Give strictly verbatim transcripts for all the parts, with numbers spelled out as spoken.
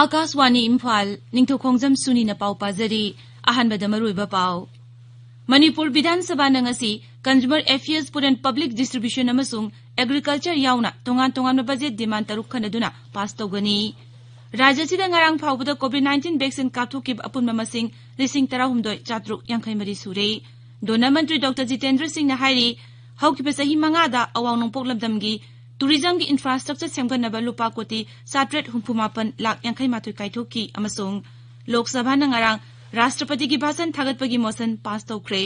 ꯑꯥꯀꯥꯁꯋꯥꯅꯤ ꯏꯝꯐꯥꯜ, ꯅꯤꯡꯊꯧꯈꯣꯡꯖꯝ ꯁꯨꯅꯤꯅ ꯄꯥꯎ ꯄꯥꯖꯔꯤ꯫ ꯑꯍꯥꯟꯕꯗ ꯃꯔꯨꯑꯣꯏꯕ ꯄꯥꯎ꯫ ꯃꯅꯤꯄꯨꯔ ꯕꯤꯙꯥꯟ ꯁꯚꯥꯅ ꯉꯁꯤ Consumer Affairs, Food and Public Distribution ꯑꯃꯁꯨꯡ Agriculture ꯌꯥꯎꯅ ꯇꯣꯉꯥꯟ ꯇꯣꯉꯥꯟꯕ ꯕꯖꯦꯠ ꯗꯤꯃꯥꯟ ꯇꯔꯨꯛ ꯈꯟꯅꯗꯨꯅ ꯄꯥꯁ ꯇꯧꯒꯅꯤ꯫ ꯔꯥꯖ꯭ꯌ ꯑꯁꯤꯗ ꯉꯔꯥꯡ ꯐꯥꯎꯕꯗ COVID nineteen vaccine ꯀꯥꯞꯊꯣꯛꯈꯤꯕ ꯑꯄꯨꯟꯕ ꯃꯁꯤꯡ ꯂꯤꯁꯤꯡ ꯇꯔꯥꯍꯨꯝꯗꯣꯏ ꯆꯥꯇ꯭ꯔꯨꯛ ꯌꯥꯡꯈꯩ ꯃꯔꯤ ꯁꯨꯔꯦ꯫ ꯗꯣꯟꯅ ꯃꯟꯇ꯭ꯔꯤ ꯗꯣꯛꯇꯔ ꯖꯤꯇꯦꯟꯗ꯭ꯔ ꯁꯤꯡꯅ ꯍꯥꯏꯔꯤ, ꯍꯧꯈꯤꯕ ꯆꯍꯤ ꯃꯉꯥꯗ ꯑꯋꯥꯡ ꯅꯣꯡꯄꯣꯛ ꯂꯝꯗꯝꯒꯤ ꯇꯨꯔꯤꯖꯝꯒꯤ ꯏꯟꯐ꯭ꯔꯥꯁ꯭ꯇ꯭ꯔꯛꯆꯔ ꯁꯦꯝꯒꯠꯅꯕ ꯂꯨꯄꯥ ꯀꯣꯇꯤ ꯆꯥꯇ꯭ꯔꯦꯠ ꯍꯨꯝꯐꯨ ꯃꯥꯄꯟ ꯂꯥꯈ ꯌꯥꯡꯈꯩ ꯃꯥꯊꯣꯏ ꯀꯥꯏꯊꯣꯛꯈꯤ ꯑꯃꯁꯨꯡ ꯂꯣꯛ ꯁꯚꯥꯅ ꯉꯔꯥꯡ ꯔꯥꯁꯇ꯭ꯔꯄꯇꯤꯒꯤ ꯚꯥꯁꯟ ꯊꯥꯒꯠꯄꯒꯤ ꯃꯣꯁꯟ ꯄꯥꯁ ꯇꯧꯈ꯭ꯔꯦ꯫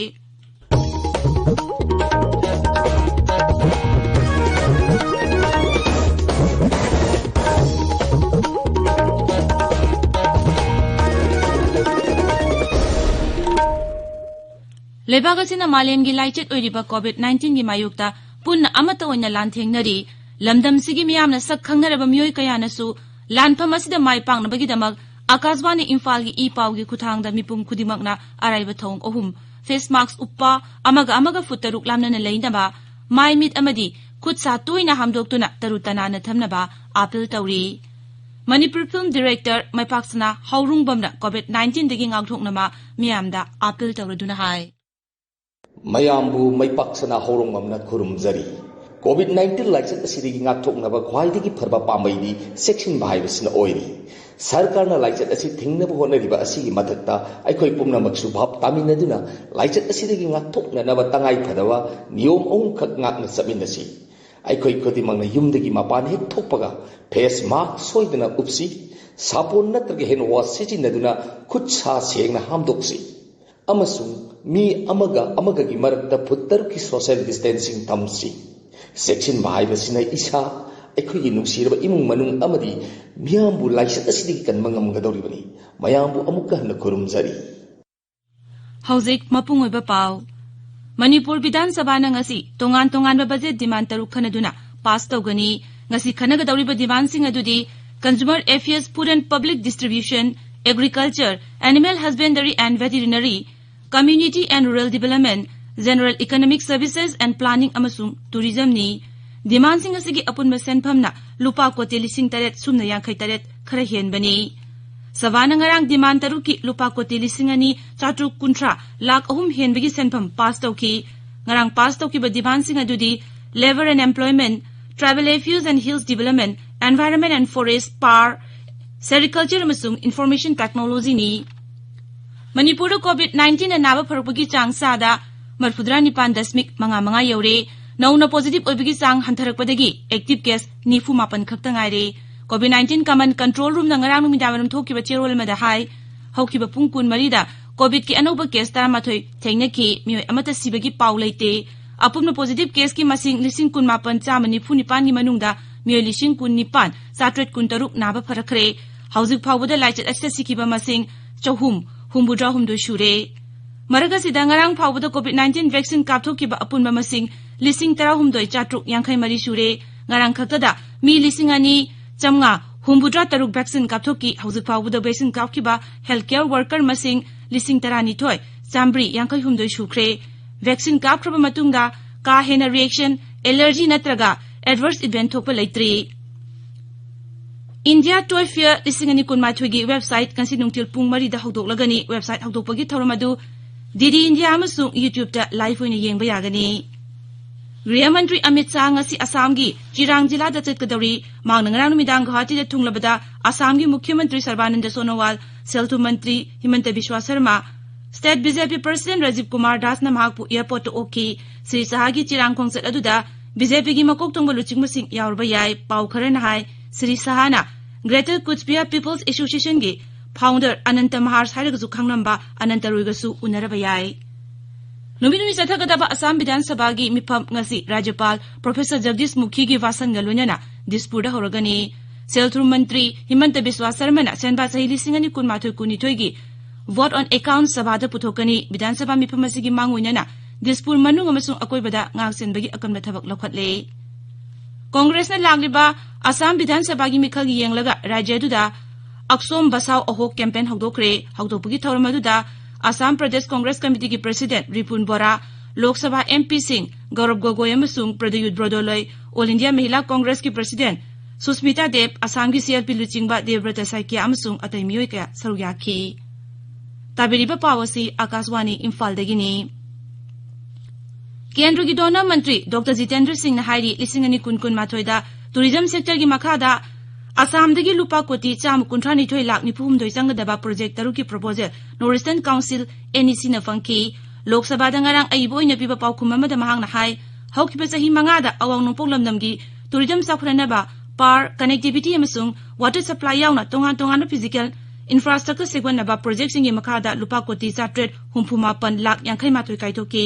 ꯂꯩꯕꯥꯛ ꯑꯁꯤꯅ ꯃꯥꯂꯦꯝꯒꯤ ꯂꯥꯏꯆꯠ ꯑꯣꯏꯔꯤꯕ COVID nineteenꯒꯤ ꯃꯥꯌꯣꯛꯇ ꯄꯨꯟꯅ ꯑꯃꯠꯇ ꯑꯣꯏꯅ ꯂꯥꯟꯊꯦꯡꯅꯔꯤ꯫ ꯂꯝꯗꯝꯁꯤꯒꯤ ꯃꯤꯌꯥꯝꯅ ꯁꯛ ꯈꯪꯅꯔꯕ ꯃꯤꯑꯣꯏ ꯀꯌꯥꯅꯁꯨ ꯂꯥꯟꯐꯝ ꯑꯁꯤꯗ ꯃꯥꯏ ꯄꯥꯛꯅꯕꯒꯤꯗꯃꯛ ꯑꯥꯀꯥꯁꯕꯥꯅꯤ ꯏꯝꯐꯥꯜꯒꯤ ꯏ ꯄꯥꯎꯒꯤ ꯈꯨꯠꯊꯥꯡꯗ ꯃꯤꯄꯨꯝ ꯈꯨꯗꯤꯡꯃꯛꯅ ꯑꯔꯥꯏꯕ ꯊꯧꯑꯣꯡ ꯑꯍꯨꯝ, face mask ꯎꯞꯄ, ꯑꯃꯒ ꯑꯃꯒ ꯐꯨꯠ ꯇꯔꯨꯛ ꯂꯥꯞꯅꯅ ꯂꯩꯅꯕ, ꯃꯥꯏ ꯃꯤꯠ ꯑꯃꯗꯤ ꯈꯨꯠ ꯁꯥ ꯇꯣꯏꯅ ꯍꯥꯝꯗꯣꯛꯇꯨꯅ ꯇꯔꯨ ꯇꯅꯥꯟꯅ ꯊꯝꯅꯕ ꯑꯥꯄꯤꯜ ꯇꯧꯔꯤ꯫ ꯃꯅꯤꯄꯨꯔ ꯐꯤꯜꯝ ꯗꯤꯔꯦꯛꯇꯔ ꯃꯥꯏꯄꯥꯛꯁꯅꯥ ꯍꯥꯎꯔꯨꯡꯕꯝꯅ COVID nineteenꯗꯒꯤ ꯉꯥꯛꯊꯣꯛꯅꯕ ꯃꯤꯌꯥꯝꯗ ꯑꯥꯄꯤꯜ ꯇꯧꯔꯗꯨꯅ ꯍꯥꯏ꯫ ꯃꯌꯥꯝꯕꯨ ꯃꯥꯏꯄꯥꯛꯁꯅꯥ ꯍꯥꯎꯔꯣꯡꯕꯝꯅ ꯈꯨꯔꯨꯝꯖꯔꯤ꯫ COVID nineteen ꯂꯥꯏꯆꯠ ꯑꯁꯤꯗꯒꯤ ꯉꯥꯛꯊꯣꯛꯅꯕ ꯈ꯭ꯋꯥꯏꯗꯒꯤ ꯐꯔꯕ ꯄꯥꯝꯕꯩꯗꯤ ꯆꯦꯛꯁꯤꯟꯕ ꯍꯥꯏꯕꯁꯤꯅ ꯑꯣꯏꯔꯤ꯫ ꯁꯔꯀꯥꯔꯅ ꯂꯥꯏꯆꯠ ꯑꯁꯤ ꯊꯤꯡꯅꯕ ꯍꯣꯠꯅꯔꯤꯕ ꯑꯁꯤꯒꯤ ꯃꯊꯛꯇ ꯑꯩꯈꯣꯏ ꯄꯨꯝꯅꯃꯛꯁꯨ ꯚꯥꯞ ꯇꯥꯃꯤꯟꯅꯗꯨꯅ ꯂꯥꯏꯆꯠ ꯑꯁꯤꯗꯒꯤ ꯉꯥꯛꯊꯣꯛꯅꯅꯕ ꯇꯉꯥꯏ ꯐꯗꯕ ꯅꯤꯌꯣꯝ ꯑꯍꯨꯝꯈꯛ ꯉꯥꯛꯅ ꯆꯠꯃꯤꯟꯅꯁꯤ꯫ ꯑꯩꯈꯣꯏ ꯈꯨꯗꯤꯡꯃꯛꯅ ꯌꯨꯝꯗꯒꯤ ꯃꯄꯥꯟ ꯍꯦꯛ ꯊꯣꯛꯄꯒ face mask ꯁꯣꯏꯗꯅ ꯎꯞꯁꯤ, ꯁꯥꯄꯣꯟ ꯅꯠꯇ꯭ꯔꯒ hand wash ꯁꯤꯖꯤꯟꯅꯗꯨꯅ ꯈꯨꯠ ꯁꯥ ꯁꯦꯡꯅ ꯍꯥꯝꯗꯣꯛꯁꯤ꯫ ꯑꯃꯁꯨꯡ ꯃꯤ ꯑꯃꯒ ꯑꯃꯒꯒꯤ ꯃꯔꯛꯇ ꯐꯨꯠ ꯇꯔꯨꯛꯀꯤ social distancing ꯊꯝꯁꯤ꯫ ꯆꯦꯛꯁꯤꯟꯕ ꯍꯥꯏꯕꯁꯤꯅ ꯏꯁꯥ, ꯑꯩꯈꯣꯏꯒꯤ ꯅꯨꯡꯁꯤꯔꯕ ꯏꯃꯨꯡ ꯃꯅꯨꯡ ꯑꯃꯗꯤ ꯃꯤꯌꯥꯝꯕꯨ ꯂꯥꯏꯆꯠ ꯑꯁꯤꯗꯒꯤ ꯀꯟꯕ ꯉꯝꯒꯗꯧꯔꯤꯕꯅꯤ꯫ ꯃꯌꯥꯝꯕꯨ ꯑꯃꯨꯛꯀ ꯍꯟꯅ ꯈꯨꯔꯨꯝꯖꯔꯤ꯫ ꯍꯧꯖꯤꯛ ꯃꯄꯨꯡ ꯑꯣꯏꯕ ꯄꯥꯎ꯫ ꯃꯅꯤꯄꯨꯔ ꯕꯤꯙꯥꯟ ꯁꯚꯥꯅ ꯉꯁꯤ ꯇꯣꯉꯥꯟ ꯇꯣꯉꯥꯟꯕ ꯕꯖꯦꯠ ꯗꯤꯃꯥꯟ ꯇꯔꯨꯛ ꯈꯟꯅꯗꯨꯅ ꯄꯥꯁ ꯇꯧꯒꯅꯤ꯫ ꯉꯁꯤ ꯈꯟꯅꯒꯗꯧꯔꯤꯕ ꯗꯤꯃꯥꯟꯁꯤꯡ ꯑꯗꯨꯗꯤ Consumer Affairs, Food and Public Distribution, Agriculture, Animal Husbandry and Veterinary, Community and Rural Development, General Economic Services and Planning ꯑꯃꯁꯨꯡ Tourism ꯅꯤ꯫ Demandꯁꯤꯡ ꯑꯁꯤꯒꯤ ꯑꯄꯨꯟꯕ ꯁꯦꯟꯐꯝꯅ ꯂꯨꯄꯥ ꯀꯣꯇꯤ ꯂꯤꯁꯤꯡ ꯇꯔꯦꯠ ꯁꯨꯞꯅ ꯌꯥꯡꯈꯩ ꯇꯔꯦꯠ ꯈꯔ ꯍꯦꯟꯕꯅꯤ꯫ ꯁꯚꯥꯅ ꯉꯔꯥꯡ demand ꯇꯔꯨꯛꯀꯤ ꯂꯨꯄꯥ ꯀꯣꯇꯤ ꯂꯤꯁꯤꯡ ꯑꯅꯤ ꯆꯥꯇ꯭ꯔꯨꯛ ꯀꯨꯟꯊ꯭ꯔꯥ ꯂꯥꯈ ꯑꯍꯨꯝ ꯍꯦꯟꯕꯒꯤ ꯁꯦꯟꯐꯝ pass ꯇꯧꯈꯤ꯫ ꯉꯔꯥꯡ pass ꯇꯧꯈꯤꯕ demandꯁꯤꯡ ꯑꯗꯨꯗꯤ Labour and Employment, Tribal Affairs and Hills Development, Environment and Forest, power, Sericulture ꯑꯃꯁꯨꯡ Information Technology ꯅꯤ꯫ ꯃꯅꯤꯄꯨꯔꯗ COVID nineteen ꯅ ꯅꯥꯕ ꯐꯔꯛꯄꯒꯤ ꯆꯥꯡ ꯆꯥꯗ ꯃꯔꯤꯐꯨꯇꯔꯥ ꯅꯤꯄꯥꯟ ꯗꯁꯃꯤꯛ ꯃꯉꯥ ꯃꯉꯥ ꯌꯧꯔꯦ꯫ ꯅꯧꯅ positive ꯑꯣꯏꯕꯒꯤ ꯆꯥꯡ ꯍꯟꯊꯔꯛꯄꯗꯒꯤ active case ꯅꯤꯐꯨ ꯃꯥꯄꯟ ꯈꯛꯇ ꯉꯥꯏꯔꯦ꯫ COVID nineteen Command Control Room ꯅ ꯉꯔꯥꯡ ꯅꯨꯃꯤꯗꯥꯡꯋꯥꯏꯔꯝ ꯊꯣꯛꯈꯤꯕ ꯆꯦꯔꯣꯜ ꯑꯃꯗ ꯍꯥꯏ, ꯍꯧꯈꯤꯕ ꯄꯨꯡ ꯀꯨꯟꯃꯔꯤꯗ COVID ꯀꯤ ꯑꯅꯧꯕ case ꯇꯔꯥꯃꯥꯊꯣꯏ ꯊꯦꯡꯅꯈꯤ꯫ ꯃꯤꯑꯣꯏ ꯑꯃꯠꯇ ꯁꯤꯕꯒꯤ ꯄꯥꯎ ꯂꯩꯇꯦ꯫ ꯑꯄꯨꯟꯕ positive case ꯀꯤ ꯃꯁꯤꯡ ꯂꯤꯁꯤꯡ ꯀꯨꯟ ꯃꯥꯄꯟ ꯆꯥꯝꯃ ꯅꯤꯐꯨ ꯅꯤꯄꯥꯟꯒꯤ ꯃꯅꯨꯡꯗ ꯃꯤꯑꯣꯏ ꯂꯤꯁꯤꯡ ꯀꯨꯟ ꯅꯤꯄꯥꯟ ꯆꯥꯇ꯭ꯔꯦꯠ ꯀꯨꯟ ꯇꯔꯨꯛ ꯅꯥꯕ ꯐꯔꯛꯈ꯭ꯔꯦ꯫ ꯍꯧꯖꯤꯛ ꯐꯥꯎꯕꯗ ꯂꯥꯏꯆꯠ ꯑꯁꯤꯗ ꯁꯤꯈꯤꯕ ꯃꯁꯤꯡ ꯆꯍꯨꯝ ꯍꯨꯝꯐꯨꯇꯔꯥ ꯍꯨꯝꯗꯣꯏ ꯁꯨꯔꯦ꯫ ꯃꯔꯛ ꯑꯁꯤꯗ ꯉꯔꯥꯡ ꯐꯥꯎꯕꯗ COVID nineteen vaccine ꯀꯥꯞꯊꯣꯛꯈꯤꯕ ꯑꯄꯨꯟꯕ ꯃꯁꯤꯡ ꯂꯤꯁꯤꯡ ꯇꯔꯥꯍꯨꯝꯗꯣꯏ ꯆꯥꯇ꯭ꯔꯨꯛ ꯌꯥꯡꯈꯩ ꯃꯔꯤ ꯁꯨꯔꯦ꯫ ꯉꯔꯥꯡ ꯈꯛꯇꯗ ꯃꯤ ꯂꯤꯁꯤꯡ ꯑꯅꯤ ꯆꯥꯝꯃꯉꯥ ꯍꯨꯝꯐꯨꯇꯔꯥ ꯇꯔꯨꯛ vaccine ꯀꯥꯞꯊꯣꯛꯈꯤ꯫ ꯍꯧꯖꯤꯛ ꯐꯥꯎꯕꯗ vaccine ꯀꯥꯞꯈꯤꯕ healthcare worker ꯃꯁꯤꯡ ꯂꯤꯁꯤꯡ ꯇꯔꯥꯅꯤꯊꯣꯏ ꯆꯥꯝꯃꯔꯤ ꯌꯥꯡꯈꯩ ꯍꯨꯝꯗꯣꯏ ꯁꯨꯈ꯭ꯔꯦ꯫ Vaccine ꯀꯥꯞꯈ꯭ꯔꯕ ꯃꯇꯨꯡꯗ ꯀꯥ ꯍꯦꯟꯅ reaction, allergy ꯅꯠꯇ꯭ꯔꯒ adverse event ꯊꯣꯛꯄ ꯂꯩꯇ꯭ꯔꯤ꯫ India Toy Fair ꯂꯤꯁꯤꯡ ꯑꯅꯤ ꯀꯨꯟꯃꯥꯊꯣꯏꯒꯤ website ꯉꯁꯤ ꯅꯨꯡꯊꯤꯜ ꯄꯨꯡ ꯃꯔꯤꯗ ꯍꯧꯗꯣꯛꯂꯒꯅꯤ꯫ Website ꯍꯧꯗꯣꯛꯄꯒꯤ ꯊꯧꯔꯝ ꯑꯗꯨ DD India ꯑꯃꯁꯨꯡ YouTube ꯇ live ꯑꯣꯏꯅ ꯌꯦꯡꯕ ꯌꯥꯒꯅꯤ꯫ ꯒ꯭ꯔꯤꯍ ꯃꯟꯇ꯭ꯔꯤ ꯑꯃꯤꯠ ꯁꯥꯍ ꯉꯁꯤ ꯑꯁꯥꯝꯒꯤ ꯆꯤꯔꯥꯡ ꯖꯤꯂꯥꯗ ꯆꯠꯀꯗꯧꯔꯤ꯫ ꯃꯍꯥꯛꯅ ꯉꯔꯥꯡ ꯅꯨꯃꯤꯗꯥꯡ ꯒꯨꯋꯥꯍꯥꯇꯤꯗ ꯊꯨꯡꯂꯕꯗ ꯑꯁꯥꯝꯒꯤ ꯃꯨꯈ꯭ꯌ ꯃꯟꯇ꯭ꯔꯤ ꯁꯔꯕꯥꯅꯟꯗ ꯁꯣꯅꯣꯋꯥꯜ, ꯁꯦꯜ ꯊꯨꯝ ꯃꯟꯇ꯭ꯔꯤ ꯍꯤꯃꯟꯇ ꯕꯤꯁ꯭ꯋꯥ Sharma, State BJP President Rajiv Kumar ꯗꯥꯁꯅ ꯃꯍꯥꯛꯄꯨ airport ꯇ ꯑꯣꯛꯈꯤ꯫ ꯁ꯭ꯔꯤ ꯁꯥꯍꯒꯤ ꯆꯤꯔꯥꯡ ꯈꯣꯡꯆꯠ ꯑꯗꯨꯗ BJP ꯒꯤ ꯃꯀꯣꯛ ꯊꯣꯡꯕ ꯂꯨꯆꯤꯡꯕꯁꯤꯡ ꯌꯥꯎꯔꯕ ꯌꯥꯏ꯫ ꯄꯥꯎ ꯈꯔꯅ ꯍꯥꯏ, Shri ꯁꯥꯍꯅ Greater Kuch Bihar People's Association ꯒꯤ founder ꯑꯅꯟꯇ ꯃꯍꯥꯔ ꯍꯥꯏꯔꯒꯁꯨ ꯈꯪꯅꯕ ꯑꯅꯟꯇ ꯔꯣꯏꯒꯁꯨ ꯎꯅꯔꯕ ꯌꯥꯏ꯫ ꯅꯨꯃꯤꯠ ꯍꯨꯝꯅꯤ ꯆꯠꯊꯒꯗꯕ ꯑꯁꯥꯝ ꯕꯤꯙꯥꯟ ꯁꯚꯥꯒꯤ ꯃꯤꯐꯝ ꯉꯁꯤ ꯔꯥꯖ꯭ꯌꯄꯥꯜ ꯄ꯭ꯔꯣꯐꯦꯁꯔ ꯖꯒꯗꯤꯁ ꯃꯨꯈꯤꯒꯤ ꯚꯥꯁꯟꯒ ꯂꯣꯏꯅꯅ ꯗꯤꯁꯄꯨꯔꯗ ꯍꯧꯔꯒꯅꯤ꯫ ꯁꯦꯜ ꯊꯨꯝ ꯃꯟꯇ꯭ꯔꯤ ꯍꯤꯃꯟꯇ ꯕꯤꯁ꯭ꯋꯥ ꯁꯔꯃꯅ ꯁꯦꯟꯕꯥ ꯆꯍꯤ ꯂꯤꯁꯤꯡ ꯑꯅꯤ ꯀꯨꯟꯃꯥꯊꯣꯏ ꯀꯨꯟꯅꯤꯊꯣꯏꯒꯤ Vote on Account ꯁꯚꯥꯗ ꯄꯨꯊꯣꯛꯀꯅꯤ꯫ ꯕꯤꯙꯥꯟ ꯁꯚꯥ ꯃꯤꯐꯝ ꯑꯁꯤꯒꯤ ꯃꯥꯡꯑꯣꯏꯅꯅ ꯗꯤꯁꯄꯨꯔ ꯃꯅꯨꯡ ꯑꯃꯁꯨꯡ ꯑꯀꯣꯏꯕꯗ ꯉꯥꯛ ꯁꯦꯟꯕꯒꯤ ꯑꯀꯟꯕ ꯊꯕꯛ ꯂꯧꯈꯠꯂꯦ꯫ ꯀꯣꯡꯒ꯭ꯔꯦꯁꯅ ꯂꯥꯛꯂꯤꯕ ꯑꯁꯥꯝ ꯕꯤꯙꯥꯟ ꯁꯚꯥꯒꯤ ꯃꯤꯈꯜꯒꯤ ꯌꯦꯡꯂꯒ ꯔꯥꯖ꯭ꯌ ꯑꯗꯨꯗ ꯑꯛꯁꯣꯝ ꯕꯁꯥꯎ ꯑꯍꯣꯛ ꯀꯦꯝꯄꯦꯟ ꯍꯧꯗꯣꯛꯈ꯭ꯔꯦ꯫ ꯍꯧꯗꯣꯛꯄꯒꯤ ꯊꯧꯔꯝ ꯑꯗꯨꯗ ꯑꯁꯥꯝ ꯄ꯭ꯔꯗꯦꯁ ꯀꯣꯡꯒ꯭ꯔꯦꯁ ꯀꯃꯤꯇꯤꯒꯤ ꯄ꯭ꯔꯁꯤꯗꯦꯟꯠ ꯔꯤꯄꯨꯟ ꯕꯣꯔꯥ, ꯂꯣꯛ ꯁꯚꯥ ꯑꯦꯝ ꯄꯤꯁꯤꯡ ꯒꯧꯔꯕ ꯒꯣꯒꯣꯏ ꯑꯃꯁꯨꯡ ꯄ꯭ꯔꯗꯌꯨꯠ ꯕ꯭ꯔꯣꯗꯣꯂꯣꯏ, ꯑꯣꯜ ꯏꯟꯗꯤꯌꯥ ꯃꯍꯤꯂꯥ ꯀꯣꯡꯒ꯭ꯔꯦꯁꯀꯤ ꯄ꯭ꯔꯁꯤꯗꯦꯟꯠ ꯁꯨꯁꯃꯤꯇꯥ ꯗꯦꯕ, ꯑꯁꯥꯝꯒꯤ ꯁꯤ ꯑꯦꯜ ꯄꯤ ꯂꯨꯆꯤꯡꯕ ꯗꯦꯕ꯭ꯔꯇ ꯁꯥꯏꯀ꯭ꯌꯥ ꯑꯃꯁꯨꯡ ꯑꯇꯩ ꯃꯤꯑꯣꯏ ꯀꯌꯥ ꯁꯔꯨꯛ ꯌꯥꯈꯤ꯫ ꯇꯥꯕꯤꯔꯤꯕ ꯄꯥꯎ ꯑꯁꯤ ꯑꯥꯀꯥꯁꯋꯥꯅꯤ ꯏꯝꯐꯥꯜꯗꯒꯤꯅꯤ꯫ ꯀꯦꯟꯗ꯭ꯔꯒꯤ ꯗꯣꯅꯔ ꯃꯟꯇ꯭ꯔꯤ ꯗꯣꯛꯇꯔ ꯖꯤꯇꯦꯟꯗ꯭ꯔ ꯁꯤꯡꯅ ꯍꯥꯏꯔꯤ, ꯂꯤꯁꯤꯡ ꯑꯅꯤ ꯀꯨꯟ ꯀꯨꯟꯃꯥꯊꯣꯏꯗ ꯇꯨꯔꯤꯖꯝ ꯁꯦꯛꯇꯔꯒꯤ ꯃꯈꯥꯗ ꯑꯁꯥꯝꯗꯒꯤ ꯂꯨꯄꯥ ꯀꯣꯇꯤ ꯆꯥꯝꯃ ꯀꯨꯟꯊ꯭ꯔꯥ ꯅꯤꯊꯣꯏ ꯂꯥꯈ ꯅꯤꯐꯨ ꯍꯨꯝꯗꯣꯏ ꯆꯪꯒꯗꯕ ꯄ꯭ꯔꯣꯖꯦꯛ ꯇꯔꯨꯛꯀꯤ proposal north eastern council, N E ꯁꯤꯅ ꯐꯪꯈꯤ꯫ ꯂꯣꯛ ꯁꯚꯥꯗ ꯉꯔꯥꯡ ꯑꯏꯕ ꯑꯣꯏꯅ ꯄꯤꯕ ꯄꯥꯎꯈꯨꯝ ꯑꯃꯗ ꯃꯍꯥꯛꯅ ꯍꯥꯏ, ꯍꯧꯈꯤꯕ ꯆꯍꯤ ꯃꯉꯥꯗ ꯑꯋꯥꯡ ꯅꯣꯡꯄꯣꯛ ꯂꯝꯗꯝꯒꯤ ꯇꯨꯔꯤꯖꯝ ꯆꯥꯎꯈꯠꯍꯟꯅꯕ power, connectivity ꯑꯃꯁꯨꯡ water supply ꯌꯥꯎꯅ ꯇꯣꯉꯥꯟ ꯇꯣꯉꯥꯟꯕ physical infrastructure ꯁꯦꯝꯒꯠꯅꯕ ꯄ꯭ꯔꯣꯖꯦꯛꯁꯤꯡꯒꯤ ꯃꯈꯥꯗ ꯂꯨꯄꯥ ꯀꯣꯇꯤ ꯆꯥꯇ꯭ꯔꯦꯠ ꯍꯨꯝꯐꯨ ꯃꯥꯄꯟ ꯂꯥꯈ ꯌꯥꯡꯈꯩ ꯃꯥꯊꯣꯏ ꯀꯥꯏꯊꯣꯛꯈꯤ꯫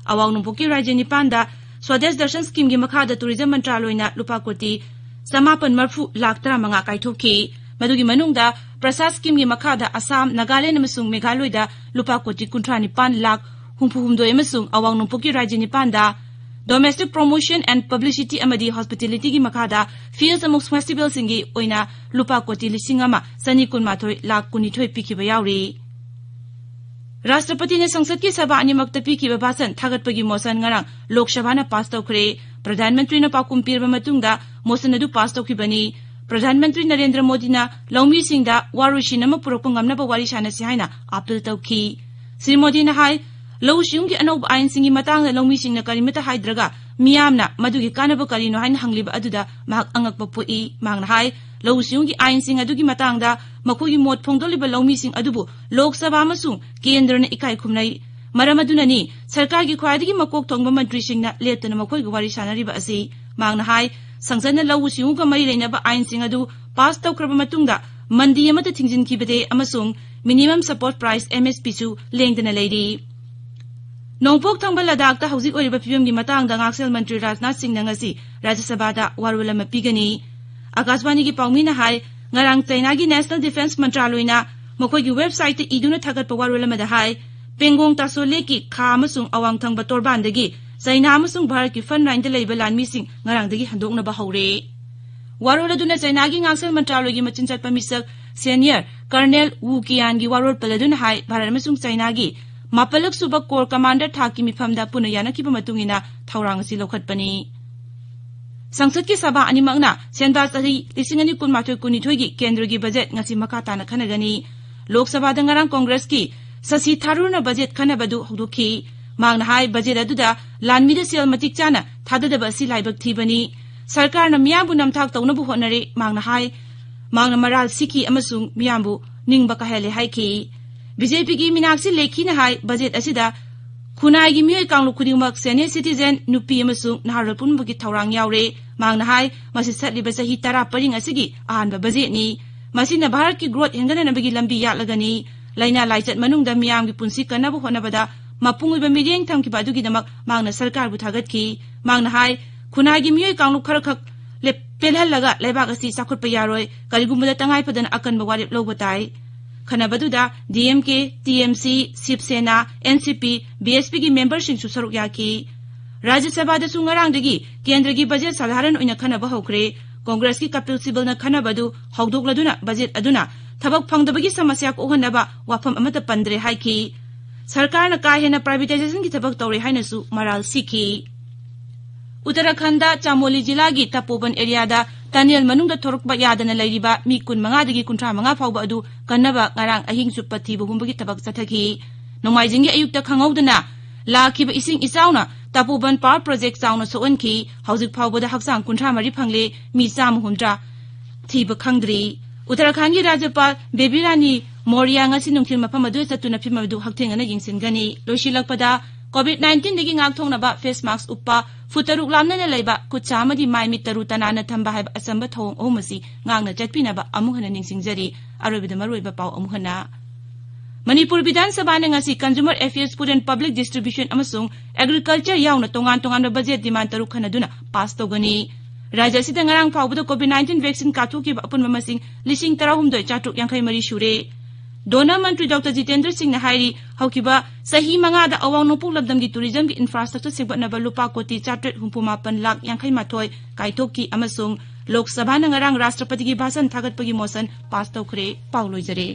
ꯑꯋꯥꯡ ꯅꯣꯡꯄꯣꯛꯀꯤ ꯔꯥꯖ꯭ꯌ ꯅꯤꯄꯥꯟꯗ ꯁ꯭ꯋꯥꯗꯦꯁ ꯗꯔꯁꯟ ꯁ꯭ꯀꯤꯝꯒꯤ ꯃꯈꯥꯗ ꯇꯨꯔꯤꯖꯝ ꯃꯟꯇ꯭ꯔꯥꯂꯣꯏꯅ ꯂꯨꯄꯥ ꯀꯣꯇꯤ ꯆꯃꯥꯄꯟ ꯃꯔꯐꯨ ꯂꯥꯈ ꯇꯔꯥꯃꯉꯥ ꯀꯥꯏꯊꯣꯛꯈꯤ꯫ ꯃꯗꯨꯒꯤ ꯃꯅꯨꯡꯗ ꯄ꯭ꯔꯁꯥꯗ ꯁ꯭ꯀꯤꯝꯒꯤ ꯃꯈꯥꯗ ꯑꯁꯥꯝ, ꯅꯥꯒꯥꯂꯦꯟ ꯑꯃꯁꯨꯡ ꯃꯦꯘꯥꯂꯣꯏꯗ ꯂꯨꯄꯥ ꯀꯣꯇꯤ ꯀꯨꯟꯊ꯭ꯔꯥ ꯅꯤꯄꯥꯟ ꯂꯥꯈ ꯍꯨꯝꯐꯨ ꯍꯨꯝꯗꯣꯏ ꯑꯃꯁꯨꯡ ꯑꯋꯥꯡ ꯅꯣꯡꯄꯣꯛꯀꯤ ꯔꯥꯖ꯭ꯌ ꯅꯤꯄꯥꯟꯗ domestic promotion and publicity ꯑꯃꯗꯤ hospitalityꯒꯤ ꯃꯈꯥꯗ fields ꯑꯃꯁꯨꯡ festivalꯁꯤꯡꯒꯤ ꯑꯣꯏꯅ ꯂꯨꯄꯥ ꯀꯣꯇꯤ ꯂꯤꯁꯤꯡ ꯑꯃ ꯆꯅꯤ ꯀꯨꯟꯃꯥꯊꯣꯏ ꯂꯥꯈ ꯀꯨꯟꯅꯤꯊꯣꯏ ꯄꯤꯈꯤꯕ ꯌꯥꯎꯔꯤ꯫ ꯔꯥꯁꯇ꯭ꯔꯄꯇꯤꯅ ꯁꯪꯁꯠꯀꯤ ꯁꯚꯥ ꯑꯅꯤꯃꯛꯇ ꯄꯤꯈꯤꯕ ꯚꯥꯁꯟ ꯊꯥꯒꯠꯄꯒꯤ ꯃꯣꯁꯟ ꯉꯔꯥꯡ ꯂꯣꯛ ꯁꯚꯥꯅ ꯄꯥꯁ ꯇꯧꯈ꯭ꯔꯦ꯫ ꯄ꯭ꯔꯙꯥꯟ ꯃꯟꯇ꯭ꯔꯤꯅ ꯄꯥꯎꯈꯨꯝ ꯄꯤꯔꯕ ꯃꯇꯨꯡꯗ ꯃꯣꯁꯟ ꯑꯗꯨ ꯄꯥꯁ ꯇꯧꯈꯤꯕꯅꯤ꯫ ꯄ꯭ꯔꯙꯥꯟ ꯃꯟꯇ꯭ꯔꯤ ꯅꯔꯦꯟꯗ꯭ꯔ ꯃꯣꯗꯤꯅ ꯂꯧꯃꯤꯁꯤꯡꯗ ꯋꯥꯔꯣꯏꯁꯤꯟ ꯑꯃ ꯄꯨꯔꯛꯄ ꯉꯝꯅꯕ ꯋꯥꯔꯤ ꯁꯥꯟꯅꯁꯤ ꯍꯥꯏꯅ ꯑꯥꯄꯤꯜ ꯇꯧꯈꯤ꯫ ꯁ꯭ꯔꯤ ꯃꯣꯗꯤꯅ ꯍꯥꯏ, ꯂꯧꯎ ꯁꯤꯡꯎꯒꯤ ꯑꯅꯧꯕ ꯑꯥꯏꯟꯁꯤꯡꯒꯤ ꯃꯇꯥꯡꯗ ꯂꯧꯃꯤꯁꯤꯡꯅ ꯀꯔꯤꯃꯠꯇ ꯍꯥꯏꯗ꯭ꯔꯒ ꯃꯤꯌꯥꯝꯅ ꯃꯗꯨꯒꯤ ꯀꯥꯟꯅꯕ ꯀꯔꯤꯅꯣ ꯍꯥꯏꯅ ꯍꯪꯂꯤꯕ ꯑꯗꯨꯗ ꯃꯍꯥꯛ ꯑꯉꯛꯄ ꯄꯣꯛꯏ꯫ ꯃꯍꯥꯛꯅ ꯍꯥꯏ, ꯂꯧꯎ ꯁꯤꯡꯎꯒꯤ ꯑꯥꯏꯟꯁꯤꯡ ꯑꯗꯨꯒꯤ ꯃꯇꯥꯡꯗ ꯃꯈꯣꯏꯒꯤ ꯃꯣꯠ ꯐꯣꯡꯗꯣꯛꯂꯤꯕ ꯂꯧꯃꯤꯁꯤꯡ ꯑꯗꯨꯕꯨ ꯂꯣꯛ ꯁꯚꯥ ꯑꯃꯁꯨꯡ ꯀꯦꯟꯗ꯭ꯔꯅ ꯏꯀꯥꯏ ꯈꯨꯝꯅꯩ꯫ ꯃꯔꯝ ꯑꯗꯨꯅꯅꯤ ꯁꯔꯀꯥꯔꯒꯤ ꯈ꯭ꯋꯥꯏꯗꯒꯤ ꯃꯀꯣꯛ ꯊꯣꯡꯕ ꯃꯟꯇ꯭ꯔꯤꯁꯤꯡꯅ ꯂꯦꯞꯇꯅ ꯃꯈꯣꯏꯒ ꯋꯥꯔꯤ ꯁꯥꯟꯅꯔꯤꯕ ꯑꯁꯤ꯫ ꯃꯍꯥꯛꯅ ꯍꯥꯏ, ꯁꯪꯁꯠꯅ ꯂꯧꯎ ꯁꯤꯡꯎꯒ ꯃꯔꯤ ꯂꯩꯅꯕ ꯑꯥꯏꯟꯁꯤꯡ ꯑꯗꯨ ꯄꯥꯁ ꯇꯧꯈ꯭ꯔꯕ ꯃꯇꯨꯡꯗ ꯃꯟꯗꯤ ꯑꯃꯠꯇ ꯊꯤꯡꯖꯤꯟꯈꯤꯕꯗꯦ ꯑꯃꯁꯨꯡ minimum support price, M S P, ꯁꯨ ꯂꯦꯡꯗꯅ ꯂꯩꯔꯤ꯫ ꯅꯣꯡꯄꯣꯛ ꯊꯪꯕ ꯂꯗꯥꯈꯇ ꯍꯧꯖꯤꯛ ꯑꯣꯏꯔꯤꯕ ꯐꯤꯕꯝꯒꯤ ꯃꯇꯥꯡꯗ ꯉꯥꯛꯁꯦꯜ ꯃꯟꯇ꯭ꯔꯤ ꯔꯥꯖꯅꯥꯊ ꯁꯤꯡꯅ ꯉꯁꯤ ꯔꯥꯖ꯭ꯌ ꯁꯚꯥꯗ ꯋꯥꯔꯣꯜ ꯑꯃ ꯄꯤꯒꯅꯤ꯫ ꯑꯥꯀꯥꯁꯕꯥꯅꯤꯒꯤ ꯄꯥꯎꯃꯤꯅ ꯍꯥꯏ, ꯉꯔꯥꯡ ꯆꯩꯅꯥꯒꯤ National Defence ꯃꯟꯇ꯭ꯔꯥꯂꯣꯏꯅ ꯃꯈꯣꯏꯒꯤ websiteꯇ ꯏꯗꯨꯅ ꯊꯥꯒꯠꯄ ꯋꯥꯔꯣꯜ ꯑꯃꯗ ꯍꯥꯏ, ꯄꯦꯡꯒꯣꯡ ꯇꯥꯁꯣ ꯂꯦꯛꯀꯤ ꯈꯥ ꯑꯃꯁꯨꯡ ꯑꯋꯥꯡ ꯊꯪꯕ ꯇꯣꯔꯕꯥꯟꯗꯒꯤ ꯆꯩꯅꯥ ꯑꯃꯁꯨꯡ ꯚꯥꯔꯠꯀꯤ front lineꯗ ꯂꯩꯕ ꯂꯥꯟꯃꯤꯁꯤꯡ ꯉꯔꯥꯡꯗꯒꯤ ꯍꯟꯗꯣꯛꯅꯕ ꯍꯧꯔꯦ꯫ ꯋꯥꯔꯣꯜ ꯑꯗꯨꯅ ꯆꯩꯅꯥꯒꯤ ꯉꯥꯛꯁꯦꯜ ꯃꯟꯇ꯭ꯔꯥꯂꯣꯏꯒꯤ ꯃꯆꯤꯟ ꯆꯠꯄ ꯃꯤꯁꯛ ꯁꯦꯅꯤꯌꯔ ꯀꯔꯅꯦꯜ ꯋꯨ ꯀꯤꯌꯥꯟꯒꯤ ꯋꯥꯔꯣꯜ ꯄꯜꯂꯗꯨꯅ ꯍꯥꯏ, ꯚꯥꯔꯠ ꯑꯃꯁꯨꯡ ꯆꯩꯅꯥꯒꯤ ꯃꯥꯄꯜꯂꯛ ꯁꯨꯕ ꯀꯣꯔ ꯀꯃꯥꯟꯗꯔ ꯊꯥꯛꯀꯤ ꯃꯤꯐꯝꯗ ꯄꯨꯟꯅ ꯌꯥꯅꯈꯤꯕ ꯃꯇꯨꯡ ꯏꯟꯅ ꯊꯧꯔꯥꯡ ꯑꯁꯤ ꯂꯧꯈꯠꯄꯅꯤ꯫ ꯁꯪꯁꯠꯀꯤ ꯁꯚꯥ ꯑꯅꯤꯃꯛꯅ ꯁꯦꯟꯕꯥ ꯆꯍꯤ ꯂꯤꯁꯤꯡ ꯑꯅꯤ ꯀꯨꯟꯃꯥꯊꯣꯏ ꯀꯨꯟꯅꯤꯊꯣꯏꯒꯤ ꯀꯦꯟꯗ꯭ꯔꯒꯤ ꯕꯖꯦꯠ ꯉꯁꯤ ꯃꯈꯥ ꯇꯥꯅ ꯈꯟꯅꯒꯅꯤ꯫ ꯂꯣꯛ ꯁꯚꯥꯗ ꯉꯔꯥꯡ ꯀꯣꯡꯒ꯭ꯔꯦꯁꯀꯤ ꯁꯁꯤ ꯊꯥꯔꯨꯔꯅ ꯕꯖꯦꯠ ꯈꯟꯅꯕꯗꯨ ꯍꯧꯗꯣꯛꯈꯤ꯫ ꯃꯍꯥꯛꯅ ꯍꯥꯏ, ꯕꯖꯦꯠ ꯑꯗꯨꯗ ꯂꯥꯟꯃꯤꯗ ꯁꯦꯜ ꯃꯇꯤꯛ ꯆꯥꯅ ꯊꯥꯗꯗꯕ ꯑꯁꯤ ꯂꯥꯏꯕꯛ ꯊꯤꯕꯅꯤ꯫ ꯁꯔꯀꯥꯔꯅ ꯃꯤꯌꯥꯝꯕꯨ ꯅꯝꯊꯥꯛ ꯇꯧꯅꯕ ꯍꯣꯠꯅꯔꯦ꯫ ꯃꯍꯥꯛꯅ ꯍꯥꯏ, ꯃꯍꯥꯛꯅ ꯃꯔꯥꯜ ꯁꯤꯈꯤ ꯑꯃꯁꯨꯡ ꯃꯤꯌꯥꯝꯕꯨ ꯅꯤꯡꯕ ꯀꯥꯏꯍꯜꯂꯦ ꯍꯥꯏꯈꯤ꯫ ꯕꯤ ꯖꯦ ꯄꯤꯒꯤ ꯃꯤꯅꯥꯛꯁꯤ ꯂꯦꯈꯤꯅ ꯍꯥꯏ, ꯕꯖꯦꯠ ꯑꯁꯤꯗ ꯈꯨꯟꯅꯥꯏꯒꯤ ꯃꯤꯑꯣꯏ ꯀꯥꯡꯂꯨꯞ ꯈꯨꯗꯤꯡꯃꯛ, ꯁꯦꯅꯤꯌꯔ ꯁꯤꯇꯤꯖꯦꯟ, ꯅꯨꯄꯤ ꯑꯃꯁꯨꯡ ꯅꯍꯥꯔꯣꯜ ꯄꯨꯝꯅꯃꯛꯀꯤ ꯊꯧꯔꯥꯡ ꯌꯥꯎꯔꯦ꯫ ꯃꯍꯥꯛꯅ ꯍꯥꯏ, ꯃꯁꯤ ꯆꯠꯂꯤꯕ ꯆꯍꯤ ꯇꯔꯥ ꯄꯔꯤꯡ ꯑꯁꯤꯒꯤ ꯑꯍꯥꯟꯕ ꯕꯖꯦꯠꯅꯤ꯫ ꯃꯁꯤꯅ ꯚꯥꯔꯠꯀꯤ ꯒ꯭ꯔꯣꯠ ꯍꯦꯟꯒꯠꯅꯅꯕꯒꯤ ꯂꯝꯕꯤ ꯌꯥꯠꯂꯒꯅꯤ꯫ ꯂꯥꯏꯅꯥ ꯂꯥꯏꯆꯠ ꯃꯅꯨꯡꯗ ꯃꯤꯌꯥꯝꯒꯤ ꯄꯨꯟꯁꯤ ꯀꯟꯅꯕ ꯍꯣꯠꯅꯕꯗ ꯃꯄꯨꯡ ꯑꯣꯏꯕ ꯃꯤꯠꯌꯦꯡ ꯊꯝꯈꯤꯕ ꯑꯗꯨꯒꯤꯗꯃꯛ ꯃꯍꯥꯛꯅ ꯁꯔꯀꯥꯔꯕꯨ ꯊꯥꯒꯠꯈꯤ꯫ ꯃꯍꯥꯛꯅ ꯍꯥꯏ, ꯈꯨꯟꯅꯥꯏꯒꯤ ꯃꯤꯑꯣꯏ ꯀꯥꯡꯂꯨꯞ ꯈꯔꯈꯛ ꯂꯦꯞ-, ꯄꯦꯜꯍꯜꯂꯒ ꯂꯩꯕꯥꯛ ꯑꯁꯤ ꯆꯥꯎꯈꯠꯄ ꯌꯥꯔꯣꯏ꯫ ꯀꯔꯤꯒꯨꯝꯕꯗ ꯇꯉꯥꯏ ꯐꯗꯅ ꯑꯀꯟꯕ ꯋꯥꯔꯦꯞ ꯂꯧꯕ ꯇꯥꯏ꯫ ꯈꯟꯅꯕꯗꯨꯗ ꯗꯤ ꯑꯦꯝ ꯀꯦ, ꯇꯤ ꯑꯦꯝ ꯁꯤ, ꯁꯤꯕ ꯁꯦꯅꯥ, ꯑꯦꯟ ꯁꯤ ꯄꯤ, ꯕꯤ ꯑꯦꯁ ꯄꯤꯒꯤ ꯃꯦꯝꯕꯔꯁꯤꯡꯁꯨ ꯁꯔꯨꯛ ꯌꯥꯈꯤ꯫ ꯔꯥꯖ꯭ꯌ ꯁꯚꯥꯗꯁꯨ ꯉꯔꯥꯡꯗꯒꯤ ꯀꯦꯟꯗ꯭ꯔꯒꯤ ꯕꯖꯦꯠ ꯁꯥꯙꯥꯔꯟ ꯑꯣꯏꯅ ꯈꯟꯅꯕ ꯍꯧꯈ꯭ꯔꯦ꯫ ꯀꯣꯡꯒ꯭ꯔꯦꯁꯀꯤ ꯀꯄꯤꯜ ꯁꯤꯕꯜꯅ ꯈꯟꯅꯕ ꯑꯗꯨ ꯍꯧꯗꯣꯛꯂꯗꯨꯅ ꯕꯖꯦꯠ ꯑꯗꯨꯅ ꯊꯕꯛ ꯐꯪꯗꯕꯒꯤ ꯁꯃꯁ꯭ꯌꯥ ꯀꯣꯛꯍꯟꯅꯕ ꯋꯥꯐꯝ ꯑꯃꯠꯇ ꯄꯟꯗ꯭ꯔꯦ ꯍꯥꯏꯈꯤ꯫ ꯁꯔꯀꯥꯔꯅ ꯀꯥ ꯍꯦꯟꯅ ꯄ꯭ꯔꯥꯏꯚꯦꯇꯥꯏꯖꯦꯁꯟꯒꯤ ꯊꯕꯛ ꯇꯧꯔꯦ ꯍꯥꯏꯅꯁꯨ ꯃꯔꯥꯜ ꯁꯤꯈꯤ꯫ ꯎꯠꯇꯔꯥꯈꯟꯗ ꯆꯥꯃꯣꯂꯤ ꯖꯤꯂꯥꯒꯤ ꯇꯄꯣꯕꯟ ꯑꯦꯔꯤꯌꯥꯗ ꯇꯅꯦꯜ ꯃꯅꯨꯡꯗ ꯊꯣꯔꯛꯄ ꯌꯥꯗꯅ ꯂꯩꯔꯤꯕ ꯃꯤ ꯀꯨꯟꯃꯉꯥꯗꯒꯤ ꯀꯨꯟꯊ꯭ꯔꯥ ꯃꯉꯥ ꯐꯥꯎꯕ ꯑꯗꯨ ꯀꯟꯅꯕ ꯉꯔꯥꯡ ꯑꯍꯤꯡ ꯆꯨꯞꯄ ꯊꯤꯕ ꯍꯨꯝꯕꯒꯤ ꯊꯕꯛ ꯆꯠꯊꯈꯤ꯫ ꯅꯣꯡꯃꯥꯏꯖꯤꯡꯒꯤ ꯑꯌꯨꯛꯇ ꯈꯪꯍꯧꯗꯅ ꯂꯥꯛꯈꯤꯕ ꯏꯁꯤꯡ ꯏꯆꯥꯎꯅ ꯇꯄꯣꯕꯟ ꯄꯥꯋꯔ ꯄ꯭ꯔꯣꯖꯦꯛ ꯆꯥꯎꯅ ꯁꯣꯛꯍꯟꯈꯤ꯫ ꯍꯧꯖꯤꯛ ꯐꯥꯎꯕꯗ ꯍꯛꯆꯥꯡ ꯀꯨꯟꯊ꯭ꯔꯥ ꯃꯔꯤ ꯐꯪꯂꯦ, ꯃꯤ ꯆꯥꯝꯃ ꯍꯨꯝꯗ꯭ꯔꯥ ꯊꯤꯕ ꯈꯪꯗ꯭ꯔꯤ꯫ ꯎꯠꯇꯔꯥꯈꯟꯒꯤ ꯔꯥꯖ꯭ꯌꯄꯥꯜ ꯕꯦꯕꯤ ꯔꯥꯅꯤ ꯃꯣꯔꯤꯌꯥ ꯉꯁꯤ ꯅꯨꯡꯊꯤꯜ ꯃꯐꯝ ꯑꯗꯨꯗ ꯆꯠꯇꯨꯅ ꯐꯤꯚꯝ ꯑꯗꯨ ꯍꯛꯊꯦꯡꯅꯅ ꯌꯦꯡꯁꯤꯟꯒꯅꯤ꯫ ꯂꯣꯏꯁꯤꯜꯂꯛꯄꯗ, ꯀꯣꯚꯤꯗ ꯅꯥꯏꯟꯇꯤꯟꯗꯒꯤ ꯉꯥꯛꯊꯣꯛꯅꯕ ꯐꯦꯁ ꯃꯥꯁꯛ ꯎꯞꯄ, ꯐꯨꯠ ꯇꯔꯨꯛ ꯂꯥꯞꯅꯅ ꯂꯩꯕ, ꯈꯨꯠ ꯁꯥ ꯑꯃꯗꯤ ꯃꯥꯏ ꯃꯤꯠ ꯇꯔꯨ ꯇꯅꯥꯟꯅ ꯊꯝꯕ ꯍꯥꯏꯕ ꯑꯆꯝꯕ ꯊꯧꯑꯣꯡ ꯑꯍꯨꯝ ꯑꯁꯤ ꯉꯥꯛꯅ ꯆꯠꯄꯤꯅꯕ ꯑꯃꯨꯛ ꯍꯟꯅ ꯅꯤꯡꯁꯤꯡꯖꯔꯤ꯫ ꯑꯔꯣꯏꯕꯗ ꯃꯔꯨꯑꯣꯏꯕ ꯄꯥꯎ ꯑꯃꯨꯛ ꯍꯟꯅ꯫ ꯃꯅꯤꯄꯨꯔ ꯕꯤꯙꯥꯟ ꯁꯚꯥꯅ ꯉꯁꯤ Consumer Affairs, Food and Public Distribution ꯑꯃꯁꯨꯡ Agriculture ꯌꯥꯎꯅ ꯇꯣꯉꯥꯟ ꯇꯣꯉꯥꯟꯕ ꯕꯖꯦꯠ ꯗꯤꯃꯥꯟ ꯇꯔꯨꯛ ꯈꯟꯅꯗꯨꯅ ꯄꯥꯁ ꯇꯧꯒꯅꯤ꯫ ꯔꯥꯖ꯭ꯌ ꯑꯁꯤꯗ ꯉꯔꯥꯡ ꯐꯥꯎꯕꯗ ꯀꯣꯚꯤꯗ ꯅꯥꯏꯟꯇꯤꯟ ꯚꯦꯛꯁꯤꯟ ꯀꯥꯞꯊꯣꯛꯈꯤꯕ ꯑꯄꯨꯟꯕ ꯃꯁꯤꯡ ꯂꯤꯁꯤꯡ ꯇꯔꯥꯍꯨꯝꯗꯣꯏ ꯆꯥꯇ꯭ꯔꯨꯛ ꯌꯥꯡꯈꯩ ꯃꯔꯤ ꯁꯨꯔꯦ꯫ ꯗꯣꯅꯔ ꯃꯟꯇ꯭ꯔꯤ ꯗꯣꯛꯇꯔ ꯖꯤꯇꯦꯟꯗ꯭ꯔ ꯁꯤꯡꯅ ꯍꯥꯏꯔꯤ, ꯍꯧꯈꯤꯕ ꯆꯍꯤ ꯃꯉꯥꯗ ꯑꯋꯥꯡ ꯅꯣꯡꯄꯣꯛ ꯂꯝꯗꯝꯒꯤ ꯇꯨꯔꯤꯖꯝꯒꯤ ꯏꯟꯐ꯭ꯔꯥꯁ꯭ꯇ꯭ꯔꯛꯆꯔ ꯁꯦꯝꯒꯠꯅꯕ ꯂꯨꯄꯥ ꯀꯣꯇꯤ ꯆꯥꯇ꯭ꯔꯦꯠ ꯍꯨꯝꯐꯨ ꯃꯥꯄꯟ ꯂꯥꯈ ꯌꯥꯡꯈꯩ ꯃꯥꯊꯣꯏ ꯀꯥꯏꯊꯣꯛꯈꯤ ꯑꯃꯁꯨꯡ ꯂꯣꯛ ꯁꯚꯥꯅ ꯉꯔꯥꯡ ꯔꯥꯁꯇ꯭ꯔꯄꯇꯤꯒꯤ ꯚꯥꯁꯟ ꯊꯥꯒꯠꯄꯒꯤ ꯃꯣꯁꯟ ꯄꯥꯁ ꯇꯧꯈ꯭ꯔꯦ꯫ ꯄꯥꯎ ꯂꯣꯏꯖꯔꯦ꯫